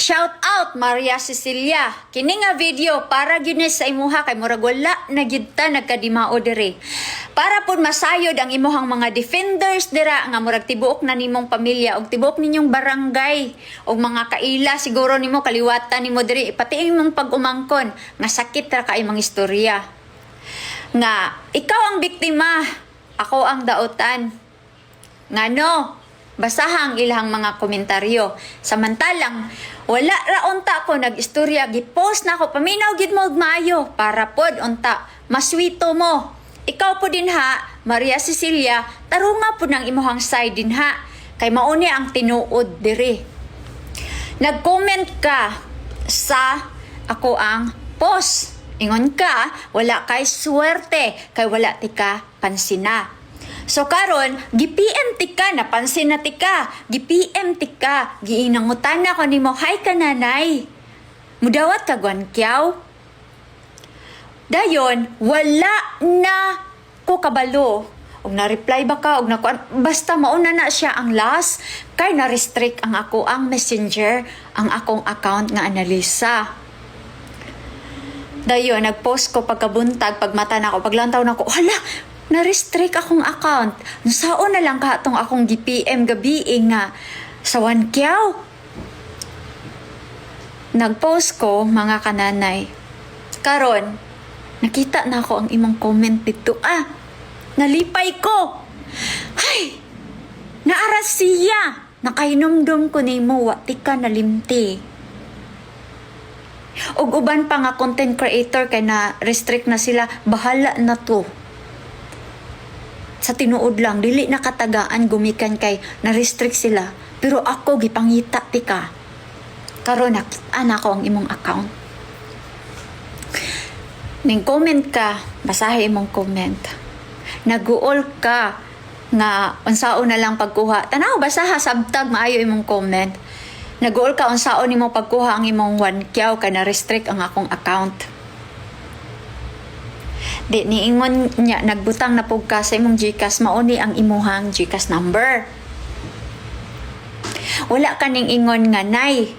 Shout out, Maria Cecilia. Kini nga video para gyud ni sa imuha kay murag wala na gyud ta nagkadimao diri. Para pud masayod ang imuhang mga defenders dira nga murag tibuok na nimong pamilya og tibuok ninyong barangay og mga kaila siguro nimo, kaliwatan nimo diri, pati imong pag-umangkon nga sakit ra kay mga istorya. Nga ikaw ang biktima, ako ang dautan. Ngano, basaha ang ilang mga komentaryo. Samantalang, wala ra unta ko nag-istorya, gipost na ako, paminaw gid mo og maayo para pod unta maswito mo. Ikaw po din ha, Maria Cecilia, tarunga po ng imuhang side din ha, kay mauni ang tinuod diri. Nag-comment ka sa ako ang post. Ingon ka, wala kay swerte, kay wala tika pansina. So karon, gi-PM tika, napansin na tika, gi-PM tika, giinangutan na ko nimo, "Hi ka, nanay. Mudawat ka gwankyaw?" Dayon, wala na ko kabalo. Og na-reply ba ka, og nakuan, basta mauna na siya ang last, kay na-restrict ang ako ang Messenger, ang akong account nga Analisa. Dayon, nag-post ko pagkabuntag, pagmata na ako, paglantaw na ako, hala, na-restrict akong account. Sao na lang ka atong akong gi-PM gabi nga sa Wankyaw. Nag-post ko, mga kananay. Karon, nakita na ako ang imong comment dito. Ah, nalipay ko. Hay, naara siya. Nakahinumdum ko nimo, wa ti ka nalimti. Og uban pa nga content creator kay na restrict na sila, bahala na to. Sa tinuod lang, dili na katagaan gumikan kay na-restrict sila. Pero ako gipangita ti ka. Karon nakita na ko ang imong account. Ning comment ka, basahin imong comment. Naguol ka nga unsaon na lang pagkuha. Tanaw, basaha sabtag maayo imong comment. Naguol ka unsaon nimo pagkuha ang imong 1 kyaw kay na-restrict ang akong account. Di niingon niya, nagbutang na pug ka sa imong GCash, mauni ang imuhang GCash number. Wala ka ning ingon nga, "Nay,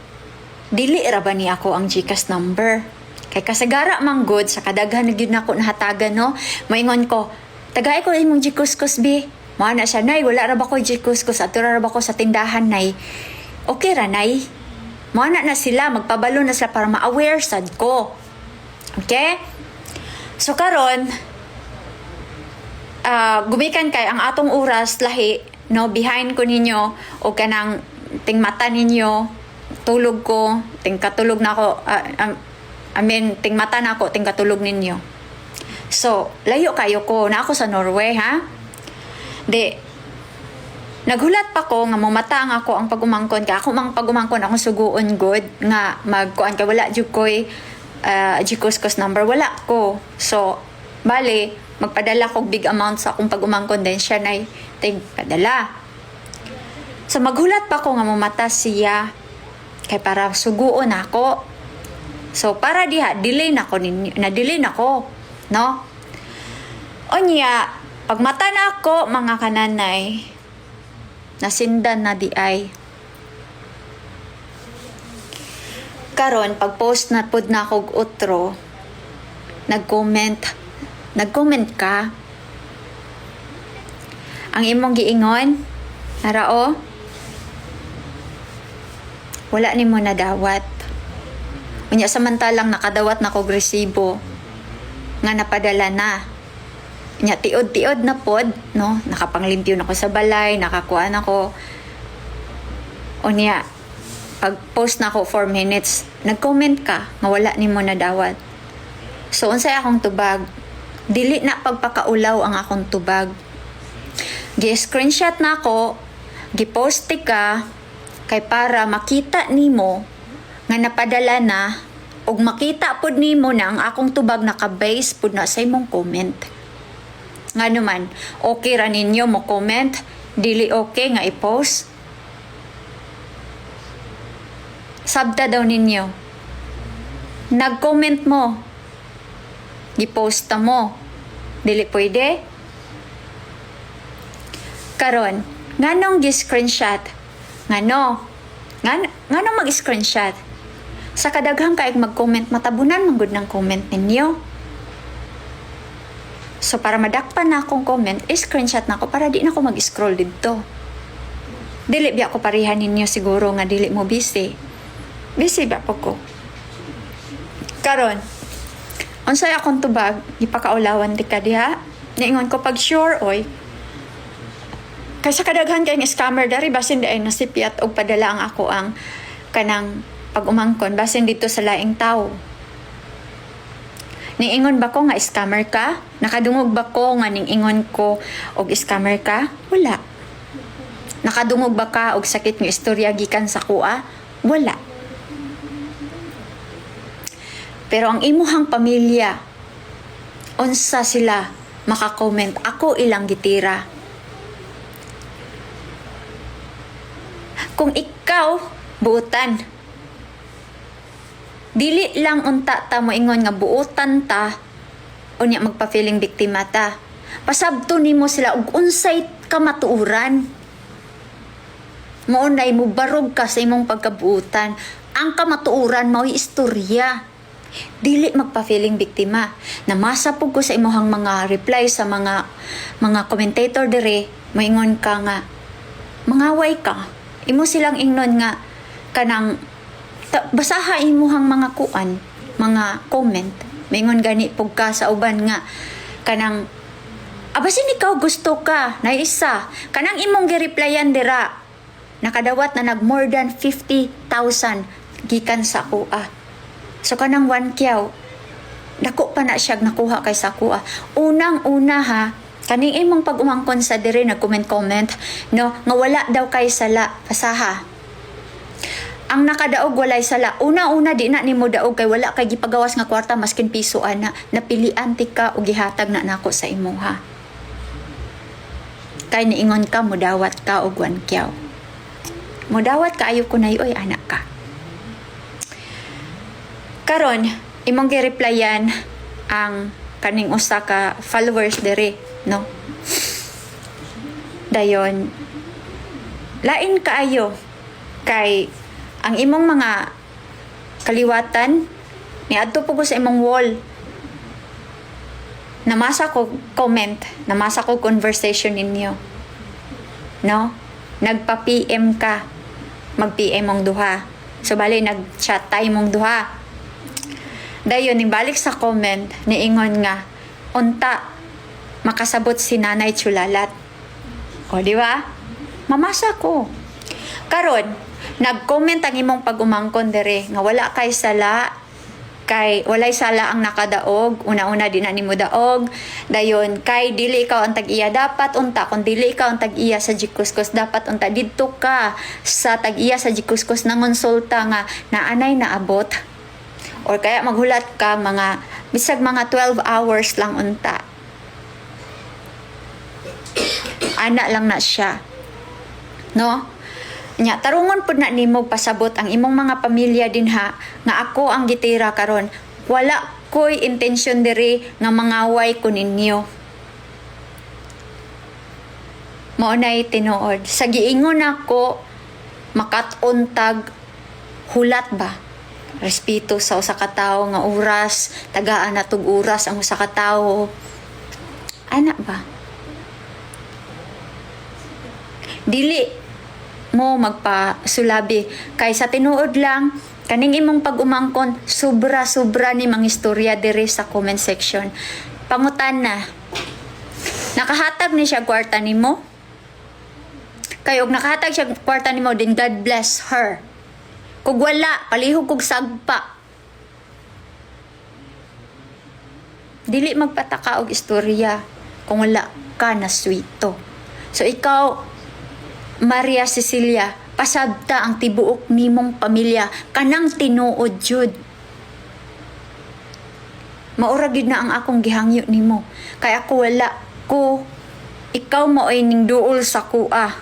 dili ra ba ni ako ang GCash number?" Kay kasagara man good sa kadaghan na gyud nako nahatagan, no. Maingon ko, "Tagay ko imong GCash bi." Mo na siya, "Nay, wala ra ba ko GCash, ato ra ba ko sa tindahan, nay. Okay ra, nay." Mo na na sila, magpabalo na sila para ma-aware sad ko. Okay? So karon, gumikan kay ang atong oras lahi, no, behind ko ninyo o kanang tingmata ninyo, tulog ko, ting katulog na ako, I mean, tingmata na ako, ting katulog ninyo. So, layo kayo ko, na ako sa Norway, ha? Di, naghulat pa ko nga mamata ang ako ang pag-umangkon kay ako mang pag-umangkon akong suguon good nga magkuan kay wala jud koy GCash number, wala ko. So bale magpadala kog big amount sa akong pag-umangkon, then siya nay tig padala. So maghulat pa ko nga mamata siya kay para suguon ako. So para diha delay na ko ninyo, na delay na ko, no? Unya pagmata na ako, mga kananay, nasindan na di ay. Karon pag post na pud na ako og otro, nag-comment. Nag-comment ka. Ang imong giingon, narao, wala nimo nadawat. Unya samantalang nakadawat na kog resibo nga napadala na. Nya tiod-tiod na pod, no? Nakapanglimpyo na ko sa balay, nakakuha na ko. Unya, pag post na ako 4 minutes, nag-comment ka nga wala nimo nadawat. So unsay akong tubag? Dili na pagpakaulaw ang akong tubag. Gi-screenshot na ako, gi-post ka kay para makita nimo nga napadala na ug makita pod nimo na ang akong tubag naka-base pod na sa imong comment. Nga naman, okay ra ninyo mo comment, dili okay nga i-post? Sabta daw ninyo. Nag-comment mo. Gi-post ta mo. Dili pwede? Karon, nganong gi-screenshot? Ngano? Nganong mag-screenshot? Sa kadaghang kaig mag-comment, matabunan man gud ng comment ninyo. So para madakpan na akong comment, screenshot na ako para di na ako mag-scroll didto. Dili biya ko pareha ninyo siguro nga dili mo busy. Busy ba po ko? Karon, unsay akong tubag, gipakaulawan di ka diha. Niingon ko pag sure oy. Kaysa kadaghan kay scammer dari, basin di ay nasipyat og padala ang ako ang kanang pag-umangkon basin dito sa laing tao. Niingon ba ko nga scammer ka? Nakadungog ba ko nga ningingon ko og scammer ka? Wala. Nakadungog ba ka og sakit nga istorya gikan sa kuha? Wala. Pero ang imuhang pamilya, unsa sila makakomment, ako ilang gitira. Kung ikaw, buutan. Dili lang unta ta moingon nga buutan ta, unya magpa-feeling biktima ta. Pasabto nimo sila og unsay kamatuoran. Mao nay mubarog ka sa imong pagkabuutan. Ang kamatuoran mao'y istorya. Dili magpa-feeling biktima. Namasa pug ko sa imuhang mga reply sa mga commentator dire, moingon ka nga mangaway ka. Imo silang ingnon nga kanang basaha imuhang mga kuan, mga comment. Maingon gani pug ka sa uban nga kanang abasin ikaw gusto ka na isa kanang imong gireplyan dira, nakadawat na nag more than 50,000 gikan sa kuha. So kanang 1 kyaw, dako pa na siya nakuha kay sa kuha. Unang-una ha, kaning imong pag-umangkon sa dire nag-comment comment no, nga wala daw kay sala, pasaha. Ang nakadaog walay sala. Una-una, di na nimo daog kay wala kay gipagawas nga kwarta maskin piso ana. Napilian ti ka og gihatag na nako sa imuha. Kay niingon ka mudawat ka og 1 kyaw. Mudawat ka ayo ko nay oy, anak ka. Karon, imong gireplyan ang kaning usa ka followers dire, no? Dayon, lain kaayo kay ang imong mga kaliwatan niadto po ko sa imong wall. Namasa ko comment, namasa ko conversation ninyo. No? Nagpa-PM ka. Mag-PM mong duha. So bali nag-chat tayo mong duha. Dayon ning balik sa comment, niingon nga unta makasabot si Nanay Chulalat. O, di ba? Mamasa ko. Karon, nag-comment ang imong pag-umangkon dire nga wala kay sala, kay walay sala ang nakadaog. Una-una, di na nimo daog. Dayon kay dili ikaw ang tag-iya, dapat unta kung dili ikaw ang tag-iya sa Gkuskus, dapat unta didto ka sa tag-iya sa Gkuskus nangonsulta nga naanay naabot, or kaya maghulat ka mga bisag mga 12 hours lang unta, ana lang na siya, no? Nya tarungon pud na nimo pasabot ang imong mga pamilya dinha nga ako ang gitira karon. Wala ko'y intensyon diri nga mangaway ko ninyo. Mao nay tinuod. Sa giingon nako, makat-on tag hulat ba? Respeto sa usa ka tawo nga oras, tagaan na tug oras ang usa ka tawo. Ana ba? Dili mo magpasulabi kay sa tinuod lang, kaning imong pag-umangkon, sobra-sobra ni mga istorya diri sa comment section. Pangutan na, nakahatag ni siya kwarta nimo? Kay og nakahatag siya kwarta nimo din, God bless her. Kung wala, palihog kog sagpa. Dili magpataka og istorya kung wala ka na swito. So ikaw, Maria Cecilia, pasabta ang tibuok nimong pamilya kanang tinuod jud. Maura gid na ang akong gihangyo nimo. Kay ako wala ko, ikaw mao'y ning duol sa kuha.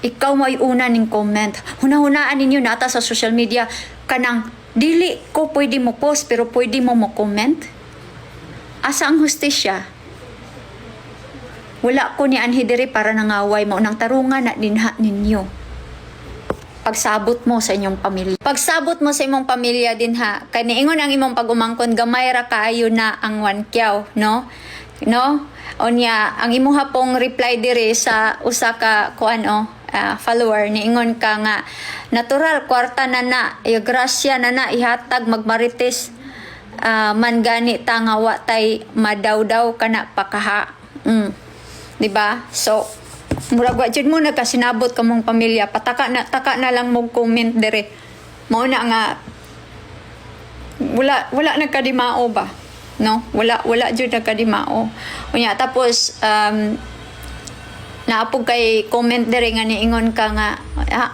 Ikaw mao'y una ning comment. Hunahunaan ninyo nata sa social media kanang dili ko pwede mo post pero pwede mo mo comment. Asa ang hustisya? Wala ko ni anhi diri para nangaway, mao nang tarungan na dinha ninyo. Pagsabot mo sa inyong pamilya. Pagsabot mo sa imong pamilya din ha. Kay niingon ang imong pag-umangkon, gamay ra kaayo na ang One no? No? Unya, ang imuha pong reply dire sa usa ka kuan o follower, niingon ka nga natural kwarta na na, grasya na na ihatag magmarites man gani ta nga wa tay madawdaw kana pakaha. 'Di ba? So murag wa jud mo nagkasinabot kamong pamilya, pataka na taka na lang mo comment dire. Mao na nga wala wala nagkadimao ba? No? Wala wala jud nagkadimao. Unya tapos naapog kay comment dire nga niingon ka nga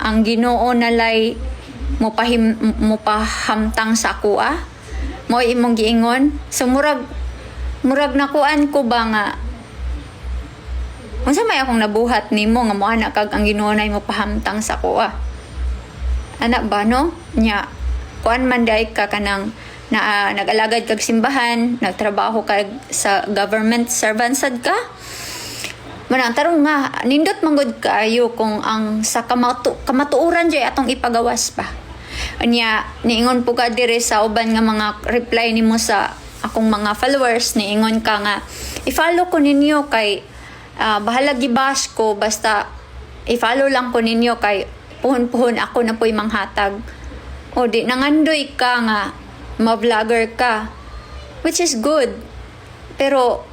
ang Ginoo nalay mo pahamtang sa akoa. Mo imong giingon. So murag murag nakuan ko ba nga unsa may akong nabuhat nimo nga moana kag ang Ginoo nay mo pahamtang sa akoa. Ana ba, no? Nya kuan man day ka kanang na nag-alagad kag simbahan, nagtrabaho kag sa government servant sad ka. Manang tarong nga nindot manggod kaayo kung ang sa kamatuoran jay atong ipagawas pa. Unya niingon po ka dire sa uban nga mga reply nimo sa akong mga followers, niingon ka nga i-follow ko ninyo kay bahala gibash ko, basta i-follow lang ko ninyo kay puhon-puhon ako na po'y manghatag. O di nangandoy ka nga ma-vlogger ka, which is good. Pero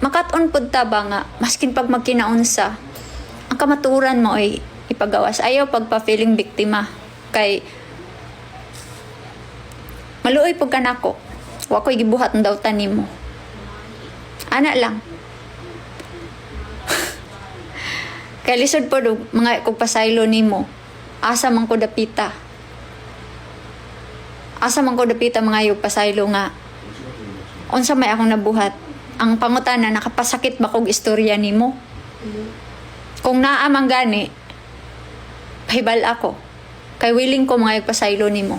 makat-on pud ta ba nga maskin pag magkinaunsa, ang kamatuoran mo ay ipagawas. Ayaw pagpa-feeling biktima kay maluoy pud ka nako. Wa ko'y gibuhat ang dawtan nimo. Ana lang. Kay lisod po og mga kog pasaylo nimo. Asa man ko dapita? Asa man ko dapita mga yung pasaylo nga unsa may akong nabuhat? Ang pangutana, nakapasakit ba kog istorya nimo? Kung naa man gani, pahibal ako. Kay willing ko mga pasaylo nimo.